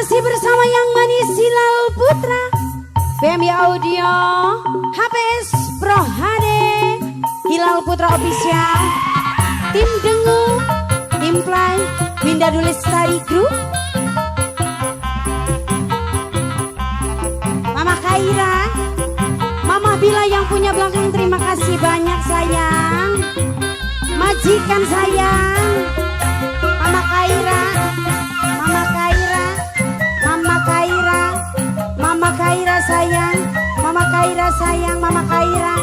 Masih bersama yang manis Hilal Putra, BMI Audio, HPS Pro HD, Hilal Putra Official, Tim Dengu, Tim Play, Winda Lestari Group, Mama Kaira, Mama Bila yang punya belakang, terima kasih banyak sayang. Majikan sayang, Mama Kaira, Mama Kaira, Mama Kaira, Mama Kaira sayang, Mama Kaira sayang, Mama Kaira,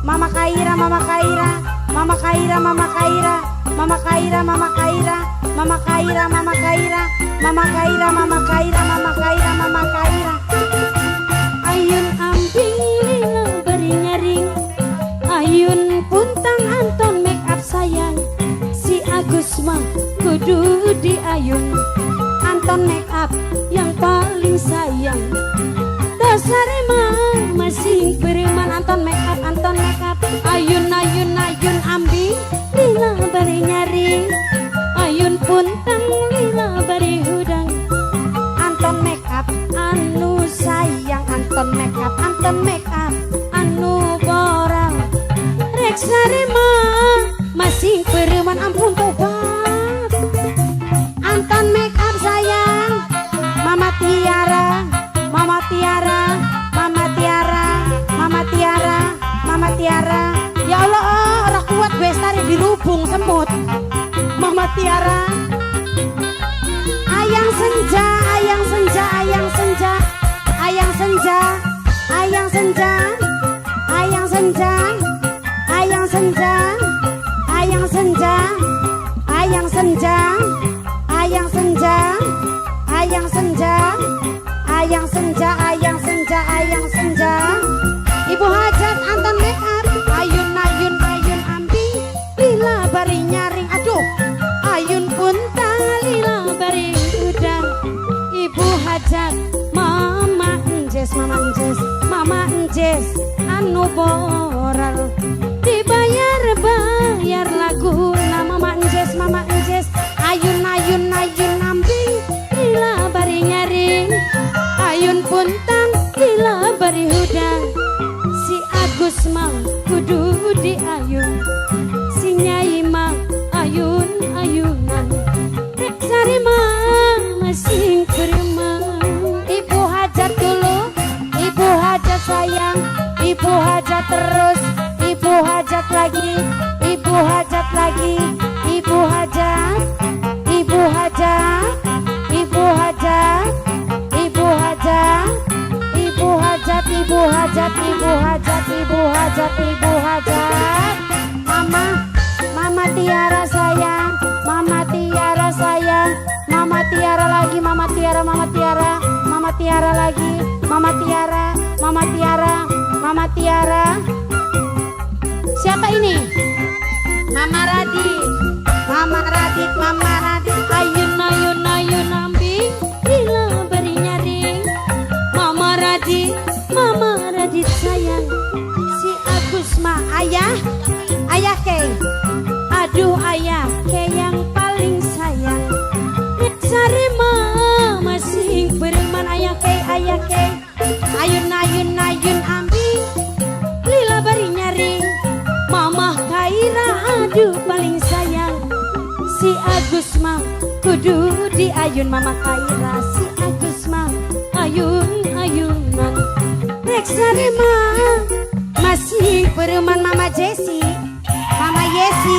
Mama Kaira, Mama Kaira, Mama Kaira, Mama Kaira, Mama Kaira, Mama Kaira, Mama Kaira, Mama Kaira, Mama Kaira, Mama Kaira, Mama Kaira, Mama Kaira. Ayun ambing lila bari nyaring, ayun puntang Anton make up sayang. Si Agus mah kudu diayun, Anton make up yang paling sayang. Dasar mah masih beriman, Anton make up, Anton make up. Ayun ayun ayun ambing lila bari nyaring, ayun puntang lila bari hudang. Anton make up anu sayang, Anton make up, Anton make up anu boral. Rek sarema masih beriman, ampun tobat. Anton make up sayang, Mama Tiara, Mama Tiara, Mama Tiara, Mama Tiara, Mama Tiara. Ya Allah, oh, ora kuat gue tari dirubung semut. Mama Tiara. Ayang senja, ayang senja, ayang senja, ayang senja, ayang senja, ayang senja, ayang senja, ayang senja, ayang senja, ayang senja, ayang senja, ayang senja, ayang senja, ayang senja. Ibu Hajat Anton make up, ayun ayun ayun ambing lila bari nyaring, aduh, ayun puntang lila bari udang. Ibu Hajat, Mama Enjes, Mama Enjes, Mama Enjes, anu boral dibayar bayar lagu Mama Enjes, Mama Enjes. Ayun ayun ayun ambing lila bari nyaring, ayun puntang lila bari hudang. Si Agus mah kudu diayun, si Nyai mah ayun ayunan. Rek mah masih beremang. Ibu Hajat dulu, Ibu Hajat sayang, Ibu Hajat terus, Ibu Hajat lagi, Ibu Hajat lagi, Ibu Hajat, Ibu Hajat, Ibu Hajat, Ibu Hajat, Ibu Hajat, Ibu Hajat, Ibu Hajat, Ibu Hajat, Ibu Hajat. Mama, Mama Tiara sayang, Mama Tiara sayang, Mama Tiara lagi, Mama Tiara, Mama Tiara, Mama Tiara lagi, Mama Tiara, Mama Tiara, Mama Tiara. Siapa ini? Mama Radit, Mama Radit, Mama Radit. Ayun ayun ayun ambing lila bari nyaring. Mama Radit, Mama Radit sayang. Si Agus mah ayah, ayah ke. Aduh ayah ke yang paling sayang. Sarema masih beriman, ayah ke, ayah ke. Ayun ayun ayun ambing lila bari nyaring. Mama Kaira aduh paling sayang. Si Agus mah kudu diayun, Mama Kaira. Si Agus mah ayun ayunan. Rek sarema masih bereman. Mama Jesse, Mama Yesi,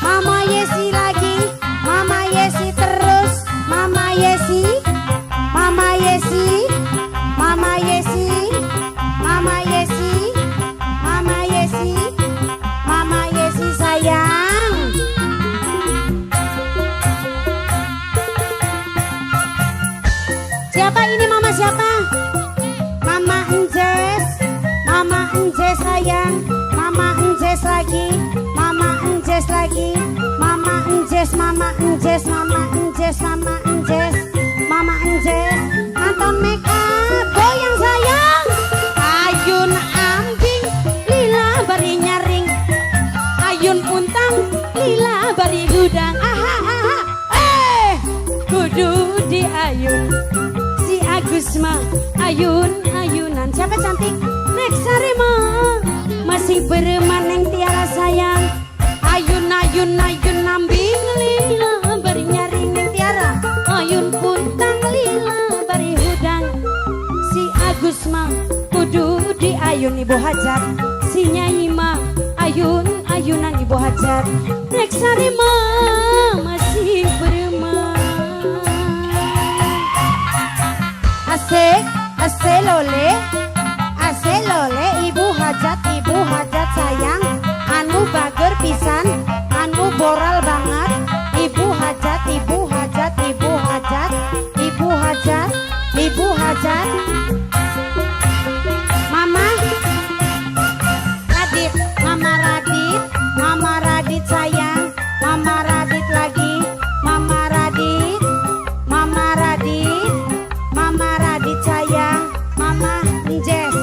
Mama Yesi lagi, Mama Yesi terus, Mama Yesi, Mama Yesi, Mama Yesi, Mama Yesi, Mama Yesi, Mama Yesi sayang. Siapa ini mama siapa? Mama Enjes, Mama Enjes sayang, Mama Enjes lagi, Mama Enjes lagi, Mama Enjes, Mama Enjes, Mama Enjes, Mama Enjes, Mama Enjes. Anton make up, goyang sayang. Ayun ambing lila bari nyaring, ayun puntang lila bari gudang. Aha aha, eh kudu kudu diayun. Si Agus mah ayun ayunan. Siapa cantik? Rek Sarema masih bereman, Neng Tiara sayang. Ayun ayun ayun ambing lila bari nyaring, Neng Tiara. Ayun puntang lila bari hudang. Si Agus mah kudu diayun, Ibu Hajat. Si Nyai mah ayun ayunan, Ibu Hajat. Rek Sarema masih bereman. Asik, asik lole, asik lole, Ibu Hajat, Ibu Hajat sayang, anu bager pisan, anu boral banget, Ibu Hajat, Ibu Hajat, Ibu Hajat, Ibu Hajat, Ibu Hajat. Mama Radit, Mama Radit, Mama Radit sayang, Mama Radit lagi, Mama Radit, Mama Radit, Mama Radit sayang, Mama Enjes,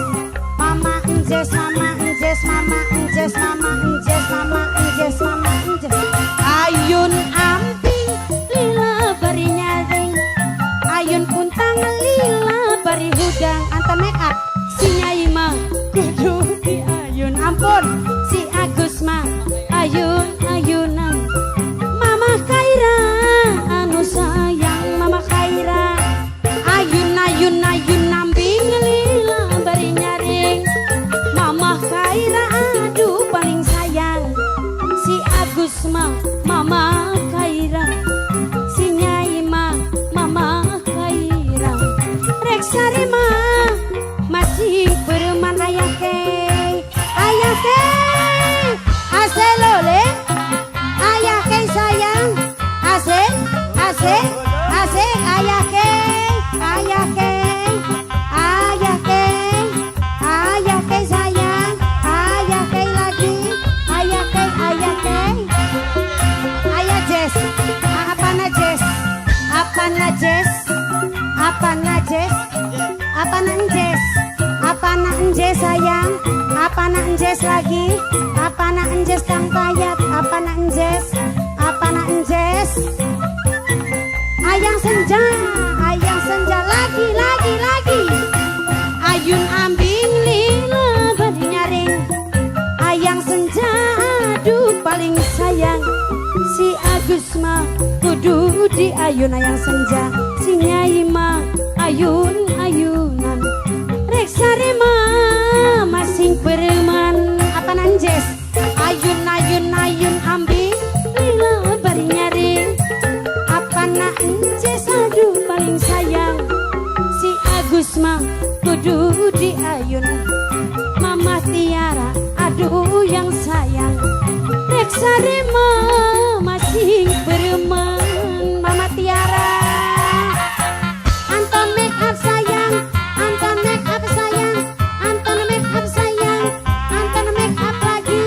Mama Enjes, Mama Enjes, Mama Enjes, Mama Enjes, Mama Enjes, Mama Enjes. Ayun amping lila bari nyaring, ayun puntang lila bari hudang. Anton make up, si Nyai mah kudu diayun. Ampun, si Agus mah ayun ayunan. Mama Kaira anu sayang, Mama Kaira. Ayun ayun ayun ambing lila bari nyaring. Mama Kaira aduh paling sayang. Si Agus mah Mama Kaira. Si Nyai mah Mama Kaira. Rek Sarema masih bereman. Ayah kei, ayah kei, aselole, ayah kei sayang, asik, asik, asik, ayah kei, ayah kei, ayah kei, ayah kei sayang, ayah kei lagi, ayah kei, ayah kei, ayah Jess, apa na Jess, apa na Jess, apa na Jess, apa na Jess, apa na Jess sayang, apa na Jess lagi, apa na Jess Kang Tayat, apa na Jess, apa na Jess, ayang senja, ayang senja lagi, lagi, lagi, ayun ambing lila bari nyaring, ayang senja aduh paling sayang. Si Agus mah kudu diayun, ayang senja. Si Nyai mah ayun ayunan. Rek Sarema masing bereman. Apa nanjes? Ayun ayun ayun ambing lila bari nyaring. Apa nanjes aduh paling sayang. Si Agus mah kudu diayun. Mama Tiara aduh yang sayang. Rek Sarema masih bereman. Mama Tiara. Anton make up sayang, Anton make up sayang, Anton make up sayang, Anton make up lagi,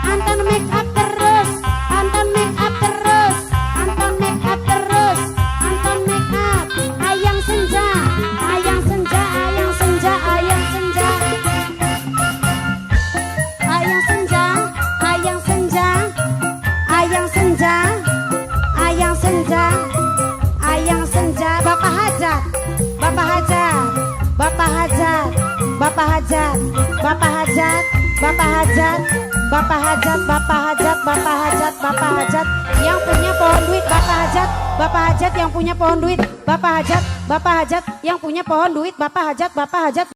Anton make up terus, Anton make up terus, Anton make up terus, Anton make up. Ayang senja, ayang senja, ayang senja, ayang senja, ayang senja, ayang senja, ayang senja, ayang senja, ayang senja. Bapak Hajat, Bapak Hajat, Bapak Hajat, Bapak Hajat, Bapak Hajat, Bapak Hajat, Bapak Hajat, Bapak Hajat, Bapak Hajat, Bapak Hajat yang punya pohon duit, Bapak Hajat, Bapak Hajat yang punya pohon duit, Bapak Hajat, Bapak Hajat yang punya pohon duit, Bapak Hajat, Bapak Hajat.